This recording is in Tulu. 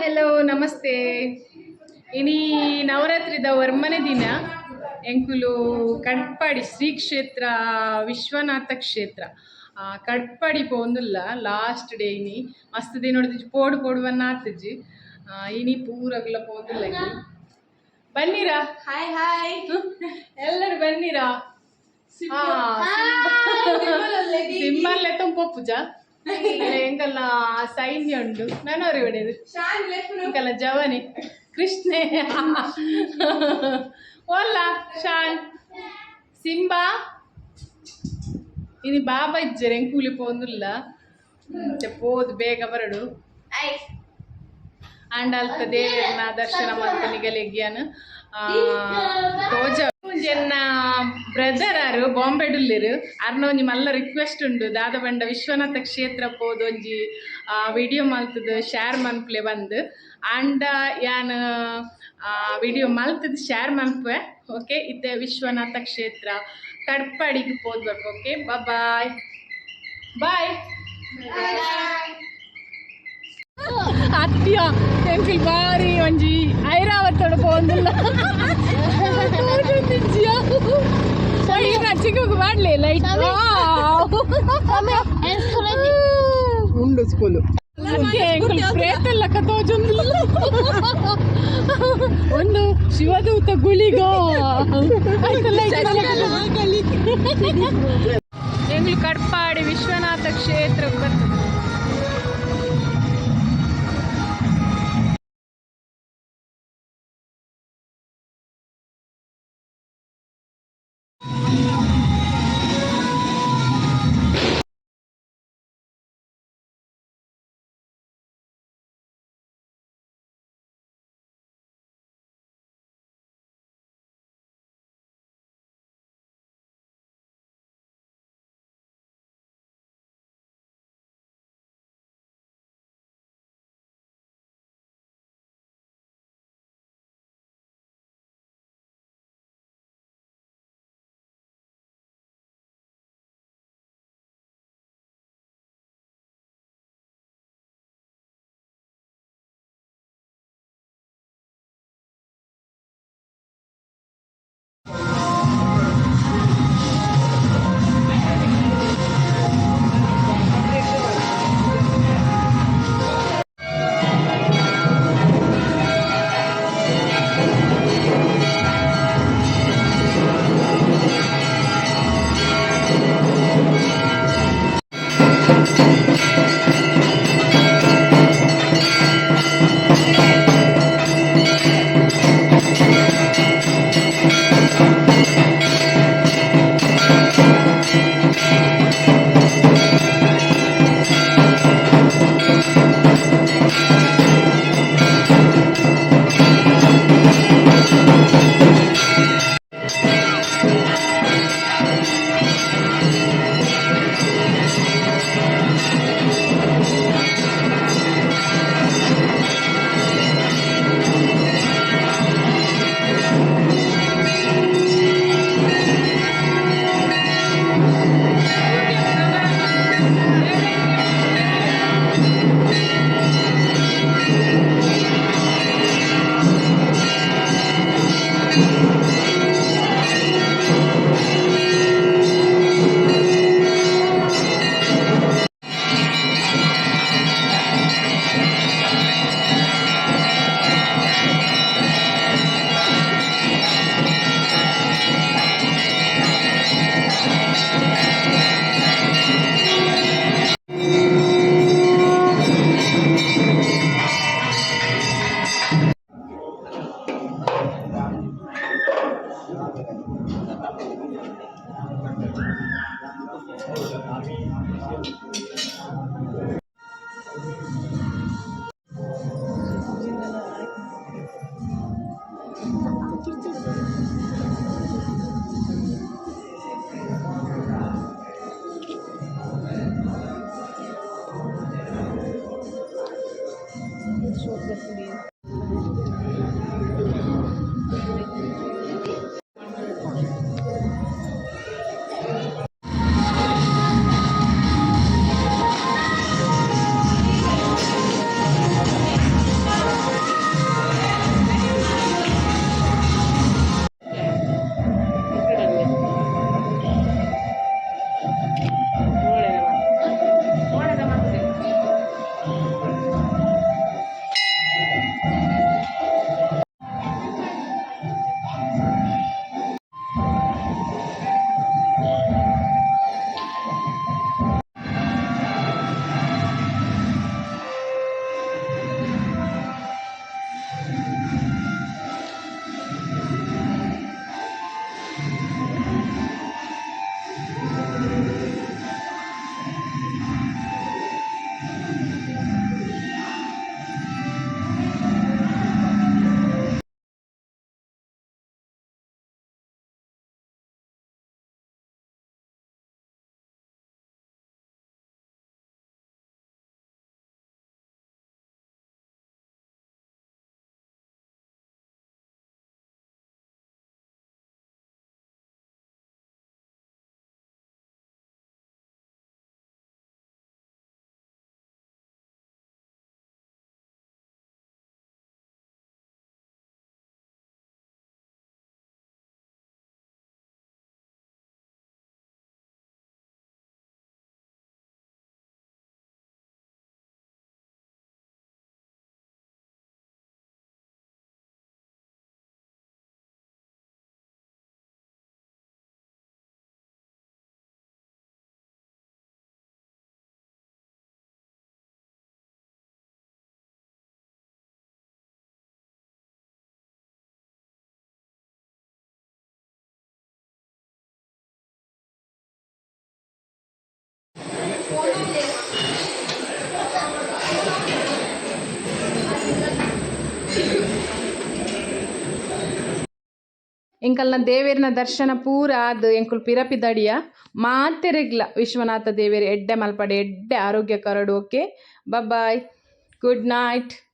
ಹಲೋ, ನಮಸ್ತೆ. ಇನಿ ನವರಾತ್ರಿದ ವರ್ಮನೆ ದಿನ. ಎಂಕುಲು ಕಟ್ಪಾಡಿ ಶ್ರೀ ಕ್ಷೇತ್ರ ವಿಶ್ವನಾಥ ಕ್ಷೇತ್ರ ಕಟ್ಪಾಡಿ ಪೋಂದುಲ್ಲ. ಲಾಸ್ಟ್ ಡೇ ಇನಿ. ಮಸ್ತ್ ದಿನ ಹೊಡ್ದಿಜ್ಜಿ, ಪೋಡು ಪೋಡು ಬನ್ನ ಆತಿಜ್ಜಿ. ಇನಿ ಪೂರಗ್ಲ ಪೋಂದುಲ್ಲ ಇನಿ. ಬನ್ನಿರಾ. Hi hi. ಎಲ್ಲರೂ ಬನ್ನಿರಾ. ಸಿಂಹಲ್ಲೇ ಪೊಪ್ಪುಜ ಎಂಕಲ್ನ ಸೈನ್ಯ ಉಂಡು. ನಾನು ಅವ್ರಿಗೆ ಹೊಡೆದು ಎಂಕಲ್ನ ಜವನಿ ಕೃಷ್ಣೆ ಓಲ್ಲ ಶಾನ್ ಸಿಂಬಾ. ಇನಿ ಬಾಬಾ ಇಜ್ಜರೆ, ಎಂಕೂಲಿ ಪೋಂದುಲ್ಲ. ಮತ್ತೆ ಪೋದು ಬೇಗ ಬರಡು. ಆಂಡಾಲ್ತ ದೇವೆರ್ನ ದರ್ಶನ ಮಲ್ತು ನಿಗಲೆಗ್ಯಾನ ತೋಜ. ಎನ್ನ ಬ್ರದರ್ ಆರು ಬಾಂಬೆ ಡುಲ್ಲಿರು. ಅರ್ನ ಒಂಜಿ ಮಲ್ಲ ರಿಕ್ವೆಸ್ಟ್ ಉಂಡು, ದಾದ ಬಂಡ ವಿಶ್ವನಾಥ ಕ್ಷೇತ್ರ ಪೋದು ಒಂಜಿ ವಿಡಿಯೋ ಮಲ್ತದು ಶೇರ್ ಮನ್ಪ್ಲೆ ಬಂದು. ಆಂಡ ಯಾನ್ ವಿಡಿಯೋ ಮಲ್ತದು ಶೇರ್ ಮನ್ಪುವೆ. ಓಕೆ, ಇತ್ತೆ ವಿಶ್ವನಾಥ ಕ್ಷೇತ್ರ ಕಡ್ಪಾಡಿಗೆ ಪೋದು ಬರ್ಪ. Okay, bye bye. ಅತ್ಯ ಎಂಕುಲ್ ಬಾರಿ ಒಂಜಿ ಐರಾವತ್ತೋಡು ಪೋಂದಿಲ್ಲ. ಚಿಕ್ಕ ಮಾಡ್ಲಿ ಲೈಟ್. ಉಂಡು ಸ್ಕೂಲು. ಪ್ರೇತಲ್ಲ ತೋಜೊಂದಿಲ್ಲ. ಒಂದು ಶಿವದೂತ ಗುಳಿಗೋ. ಎಂಗ್ಲು ಕಡ್ಪಾಡಿ ವಿಶ್ವನಾಥ ಕ್ಷೇತ್ರ ಬರ್ತದೆ. ಎಂಕಲ್ನ ದೇವೆರ್ನ ದರ್ಶನ ಪೂರ ಆದ್ ಎಂಕುಲು ಪಿರಪಿದಡಿಯ. ಮಾತೆರೆಗ್ಲ ವಿಶ್ವನಾಥ ದೇವೆರ್ ಎಡ್ಡೆ ಮಲ್ಪಡೆ, ಎಡ್ಡೆ ಆರೋಗ್ಯ ಕೊರಡು. Okay, bye, good night.